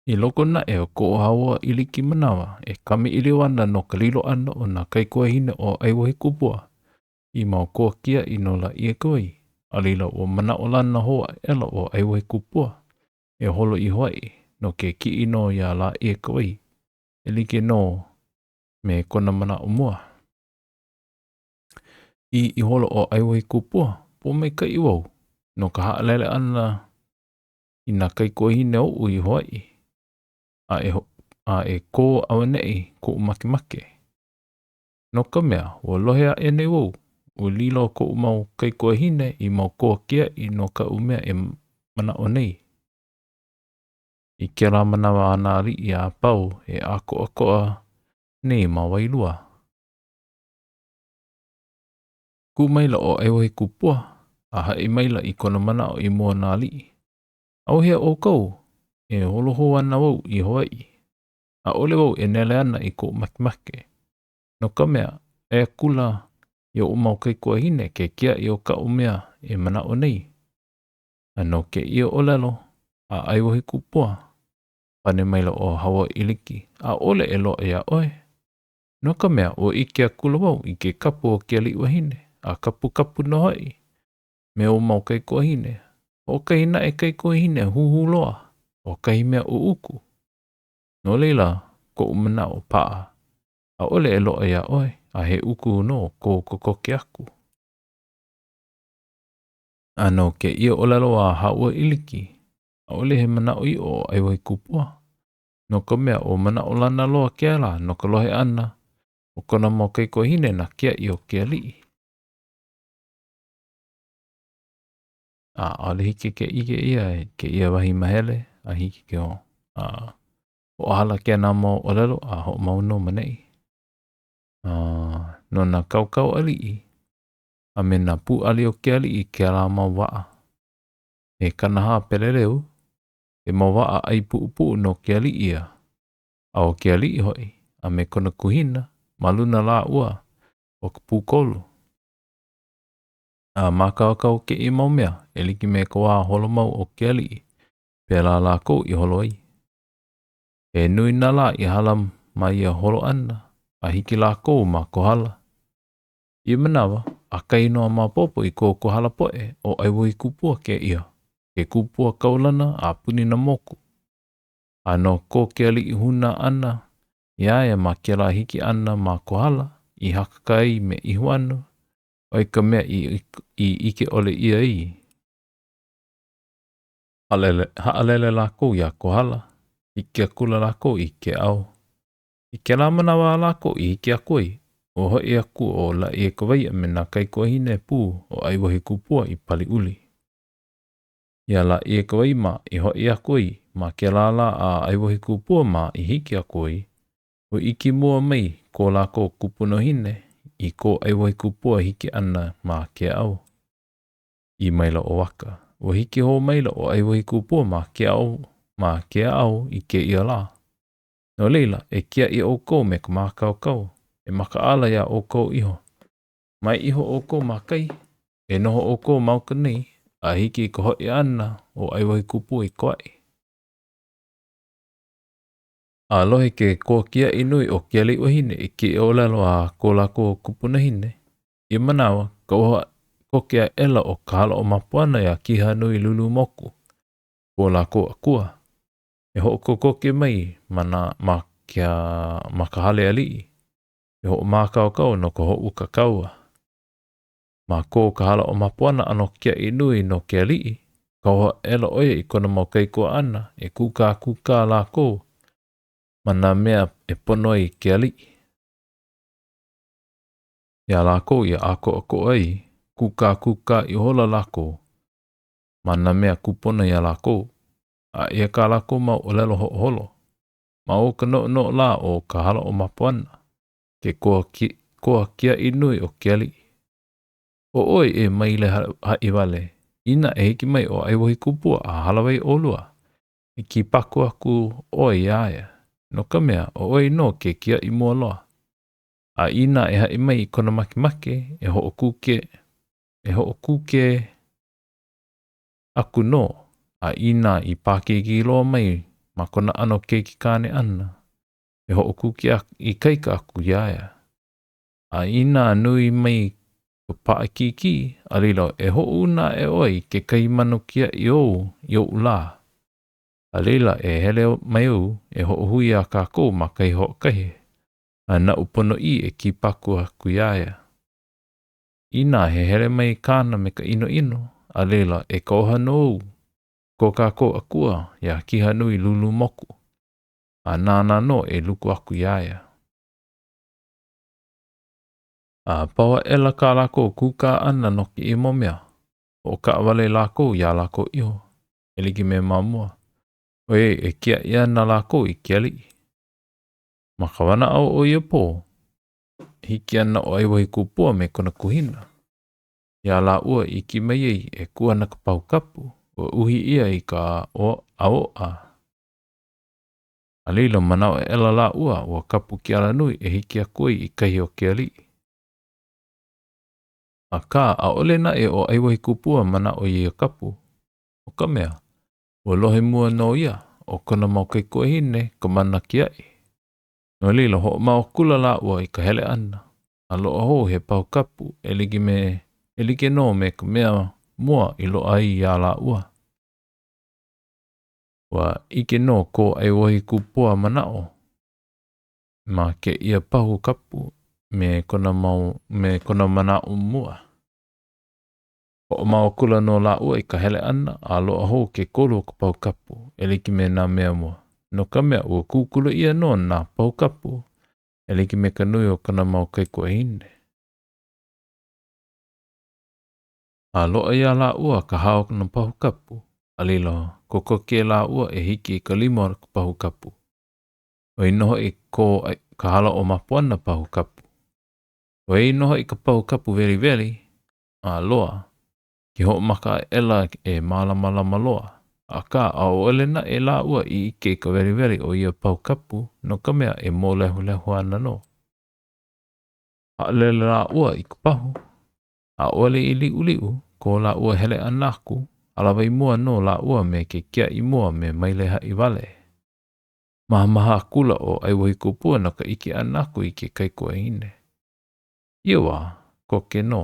I loko naʻe o ko Hauaʻiliki manawa e kamaʻilio ana no ka lilo ʻana o nā kaikuahine o ʻAiwahīkupua i mau koa kiaʻi no Lāʻieikawai, a laila ua manaʻolana hou aʻela ʻo ʻAiwahīkupua e holo i Hawaiʻi no ke kiʻi nō iā Lāʻieikawai e like nō me kona manaʻo mua. ʻĪ ihola ʻo ʻAiwahīkupua, Pōmaikaʻi wau no ka haʻalele ʻana i nā kaikuahine oʻu i Hawaiʻi, a e, a e kō auaneʻi koʻu makemake. No ka mea, ua lohe aʻe nei wau, ua lilo koʻu mau kaikuahine i mau koa kiaʻi no kaʻu mea e manaʻo nei. I kēlā manawa a nā aliʻi a pau e ʻākoʻakoʻa nei ma Wailua. Kū maila ʻo ʻAiwahīkupua a haʻi maila i kona manaʻo i mua o nā aliʻi. ʻAuhea ʻoukou, e holo hou ana wau i Hawaiʻi. ʻAʻole wau e nele ana i koʻu makemake, no ka mea, ʻae akula i oʻu mau kaikuahine ke kiaʻi o kaʻu mea e manaʻo nei. A no kēia ʻōlelo a ʻAiwahīkupua, pane maila ʻo Hauaʻiliki, ʻAʻole e loaʻa iā ʻoe. No ka mea, ua ʻike akula wau i ke kapu o ke aliʻi wahine, a kapukapu nō hoʻi me ou mau kaikuahine. Hoʻokahi naʻe kaikuahine huhū loa, ʻo kahi mea ʻuʻuku. No laila koʻu manaʻo paʻa, ʻaʻole e loaʻa iā ʻoe, a he uku nō kou kokoke aku. A no kēia ʻōlelo a Hauaʻiliki, ʻaʻole he manaʻoʻiʻo o ʻAiwahīkupua. No ka mea, ua manaʻolana loa kēlā no ka lohe ʻana o kona mau kaikuahine nā kiaʻi o ke aliʻi. A ʻaʻole hiki ke ʻike ʻia i kēia wahi mahele a hiki ke a hoʻohala kēnā mau ʻōlelo a hoʻomau nō ma neʻi. A no nā kaukau aliʻi a me nā pūʻali o ke aliʻi kēlā mau waʻa. He 40 peleleu He mau waʻa ʻai puʻupuʻu no ke aliʻi ia, a ʻo ke aliʻi hoʻi, a me kona kuhina, ma luna lāua o ka pūkolu. A mākaukau kēia mau mea e like me ka wā holo mau o ke aliʻi, pēlā lākou i holo ai. He nui nā lā i hala ma ia holo ʻana, a hiki lākou ma Kohala. Ia manawa, ʻakahi nō a maopopo i ko Kohala poʻe ʻo ʻAiwahīkupua kēia, ke kupua kaulana a puni nā moku. A no ko ke aliʻi hūnā ʻana iā ia ma kēlā hiki ʻana ma Kohala i hakakā ai me ʻIhuanu, ʻo ia ka mea i i ʻike ʻole ʻia ai. Haʻalele, haʻalele lākou iā Kohala, hiki akula lākou i Keaʻau. I kēlā manawa a lākou i hiki aku ai, ua hoʻi aku ʻo Lāʻieikawai a me nā kaikuahine pū o ʻAiwahīkupua i Paliuli. Iā Lāʻieikawai mā i hoʻi aku ai ma kēlā lā a ʻAiwahīkupua mā i hiki aku ai, ua ʻike mua mai ko lākou kupunahine i ko ʻAiwahīkupua hiki ʻana ma Keaʻau. ʻĪ maila ʻo Waka, ua hiki hou maila ʻo ʻAiwahīkupua ma Keaʻau ma Keaʻau i kēia lā. No laila, e kiaʻi ʻoukou me ka mākaukau, e makaʻala iā ʻoukou iho. Mai iho ʻoukou ma kai, e noho ʻoukou ma uka nei, a hiki i ka hoʻi ʻana o ʻAiwahīkupua i Kauaʻi. A lohe ke koa kiaʻi nui o ke aliʻi wahine i kēia ʻōlelo a ko lākou kupunahine, ia manawa, kauoha koke aʻela ʻo Kahalaomapuana iā Kihanuilulumoku, ko lākou akua, e hoʻokokoke mai ma nā ma ke ma ka hale aliʻi, e hoʻomākaukau no ka hoʻouka kaua. Ma ko Kahalaomapuana ʻano kiaʻi nui no ke aliʻi, kauoha aʻela ʻo ia i kona mau kaikuaʻana e kūkākūkā lākou ma nā mea e pono ai ke aliʻi. Iā lākou i ʻākoʻakoʻa ai, kūkākūkā ihola lākou ma nā mea kūpono iā lākou. A eia kā lākou mau ʻōlelo hoʻoholo. Ma o ka noʻonoʻo lā o Kahalaomapuana, ke koa, ki, koa kiaʻi nui o ke aliʻi. ʻO ʻoe e maile haʻi wale, inā e hiki mai ʻo ʻAiwahīkupua a hālāwai ʻolua, e kipaku aku ʻoe iā ia, no ka mea, ʻo ʻoe nō ke kiaʻi mua loa. A inā e haʻi mai i kona makemake, e hoʻokuke, e hoʻokuke aku nō, a inā i pākīkī loa mai ma kona ʻano keikikāne ʻana, e hoʻokuke ikaika aku iā ia. A inā nui mai ka paʻakikī, a laila e hoʻouna aʻe ʻoe i kekahi manu kiaʻi ou i oʻu lā. A laila e hele mai au e hoʻohui iā kākou ma kahi hoʻokahi, a naʻu ponoʻī e kipaku aku iā ia. Inā he hele mai kāna me ka ʻinoʻino, a laila e kauoha nō au i ko kākou akua iā Kihanuilulumoku, a nāna nō e luku aku iā ia. A pau aʻela kā lākou kūkā ʻana no kēia mau mea, hoʻokaʻawale lākou iā lākou iho, e like me ma mua, ʻoiai e kiaʻi ana lākou i ke aliʻi. Ma ka wanaʻao o ia pō, hiki ana ʻo ʻAiwahikupua me kona kuhina. Iā lāua i hiki mai ai e kū ana ka pahu kapu, ua uhi ʻia i ka ʻaoʻa. A laila, manaʻo aʻela lāua ua kapu ke alanui e hiki aku ai i kahi o ke aliʻi. Akā, ʻaʻole naʻe ʻo ʻAiwahikupua manaʻo i ia kapu, no ka mea, ua lohe mua nō ia, ʻo kona mau kaikuahine ka mana kiaʻi. No laila, hoʻomau akula lāua i ka hele ʻana, a loaʻa hou he pahu kapu e like me e like nō me ka mea mua i loaʻa ai iā lāua. Ua ʻike nō ko ʻAiwahikupua manaʻo ma kēia pahu kapu me kona mau me kona manaʻo mua. Hoʻomau akula nō lāua i ka hele ʻana a loaʻa hou ke kolu o ka pahu kapu e like me nā mea mua, no ka mea, ua kūkulu ʻia nō nā pahu kapu e like me ka nui o kona mau kaikuahine. A loaʻa iā lāua ka hā o nā pahu kapu, a laila, kokoke lāua e hiki i ka lima o ka pahu kapu. ʻOiai nō hoʻi ko Kahalaomapuana pahu kapu. ʻOiai nō hoʻi ka pahu kapu weliweli a loa, ke hoʻomaka aʻela e mālamalama loa. Akā, ʻaʻole naʻe lāua i ʻike i ka weliweli o ia pahu kapu, no ka mea, e mōlehulehu ana nō. Haʻalele lāua i ka pahu, ʻAʻole i liʻuliʻu ko lāua hele ʻana aku, hālāwai mua nō lāua me ke kiaʻi mua me Mailehaʻiwale. Mahamaha akula ʻo ʻAiwahikupua no ka ʻike ʻana aku i ke kaikuahine. Ia wā, koke nō,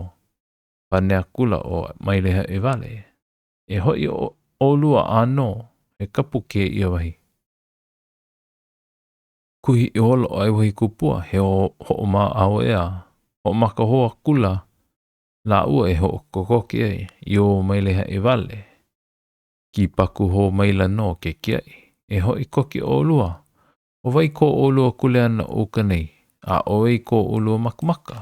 pane akula ʻo Mailehaʻiwale, E hoʻi ʻolua ʻānō, he kapu kēia wahi. Kuhi ihola ʻo ʻAiwahikupua he hoʻomaʻaoea, hoʻomaka hou akula lāua e hoʻokokoke ai i ō Mailehaʻiwale. Kīpaku hou maila nō ke kiaʻi, E hoʻi koke ʻolua, ʻo wai ko ʻolua kuleana o uka nei, a ʻo wai ko ʻolua makamaka?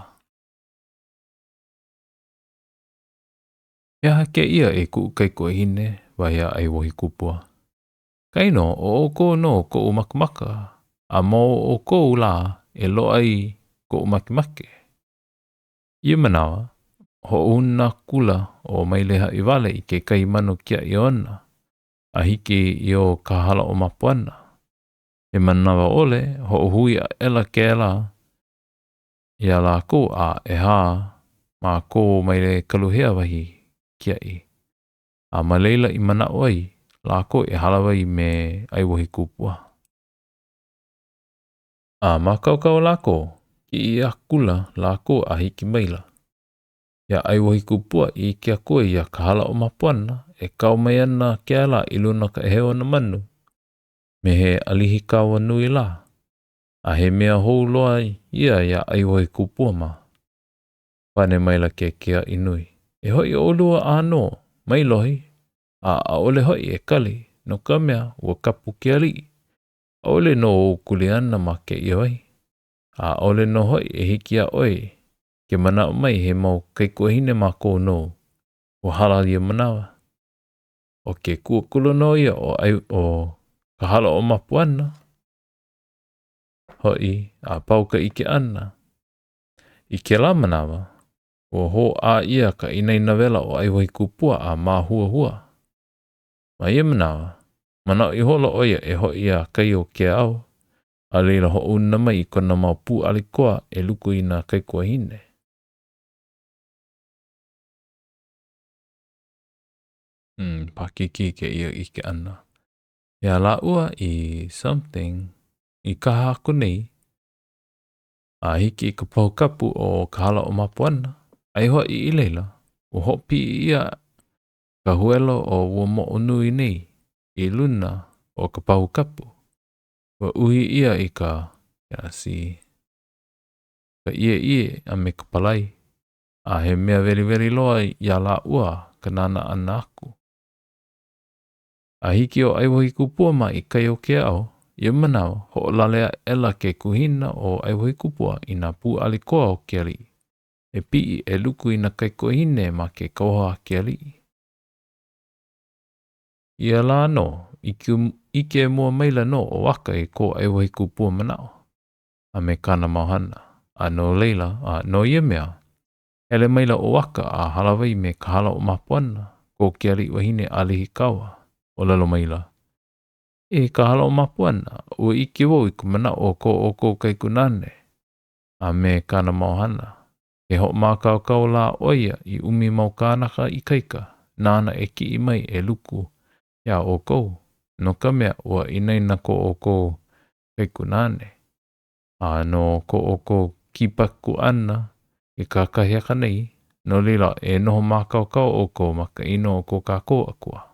He aha kēia e kuʻu kaikuahine? wahi a ʻAiwahikupua. Kainō, ʻo ʻoukou nō koʻu makamaka, a ma o ʻoukou lā e loaʻa ai koʻu makemake. Ia manawa, hoʻouna akula ʻo Mailehaʻiwale i kekahi manu kiaʻi ona, a hiki i o Kahalaomapuana. He manawa ʻole, hoʻohui aʻela kēlā iā lākou a ʻehā ma ko Mailekaluhea wahi kiaʻi. A ma laila i manaʻo ai lākou e hālāwai me ʻAiwahikupua. A mākaukau lākou, kiʻi akula lākou a hiki maila. Iā ʻAiwahikupua i ʻike aku ai iā Kahalaomapuana e kau mai ana kēlā i luna o ka ʻēheu o nā manu, me he ʻalihikaua nui lā, a he mea hou loa ia iā ʻAiwahikupua mā. Pane maila ke kiaʻi nui, E hoʻi ʻolua ʻānō, mai lohi, a ʻaʻole hoʻi e kali, no ka mea, ua kapu ke aliʻi. ʻAʻole nō ou kuleana ma kēia wahi, a ʻaʻole nō hoʻi e hiki iā ʻoe ke manaʻo mai he mau kaikuahine mākou nou, ua hala ia manawa. ʻO ke kū akula nō ia o ʻo Kahalaomapuana hoʻi a pau ka ʻike ʻana. I kēlā manawa, ua hōʻā ʻia ka inaina wela o ʻAiwahikupua a māhuahua. Ma ia manawa, manaʻo ihola ʻo ia e hoʻi iā kai o Keaʻau, a laila hoʻouna mai i kona mau pūʻali koa e luku i nā kaikuahine. Paʻakikī kēia ʻike ʻana. Iā lāua i something i kaha aku nei a hiki i ka pahu kapu o Kahalaomapuana, aia hoʻi i laila, ua hoʻopiʻi ʻia ka huelo o ua moʻo nui nei i luna o ka pahu kapu. Ua uhi ʻia i ka, see, ka ʻieʻie a me ka palai, a he mea weliweli loa iā lāua ka nānā ʻana aku. A hiki ʻo ʻAiwahīkupua mā i kai o Keaʻau, ia manawa, hoʻolale aʻela ke kuhina o ʻAiwahīkupua i nā pūʻali koa o ke aliʻi, e piʻi e luku i nā kaikuahine ma ke kauoha a ke aliʻi. Ia lā nō, ʻike mua maila nō ʻo Waka i ko ʻAiwahīkupua manaʻo a me kāna mau hana, a no laila, a no ia mea, Hele maila ʻo Waka a hālāwai me Kahalaomapuana, ko ke aliʻi wahine ʻalihikaua, ʻōlelo maila, E Kahalaomapuana, ua ʻike wau i ka manaʻo o ko ʻoukou kaikunāne a me kāna mau hana. Ke hoʻomākaukau lā ʻo ia i ʻumi mau kānaka ikaika nāna e kiʻi mai e luku iā ʻoukou, no ka mea, ua inaina ko ʻoukou kaikunāne. A no ko ʻoukou kipaku ʻana i kakahiaka nei, no laila, e noho mākaukau ʻoukou ma ka inoa o ko kākou Akua.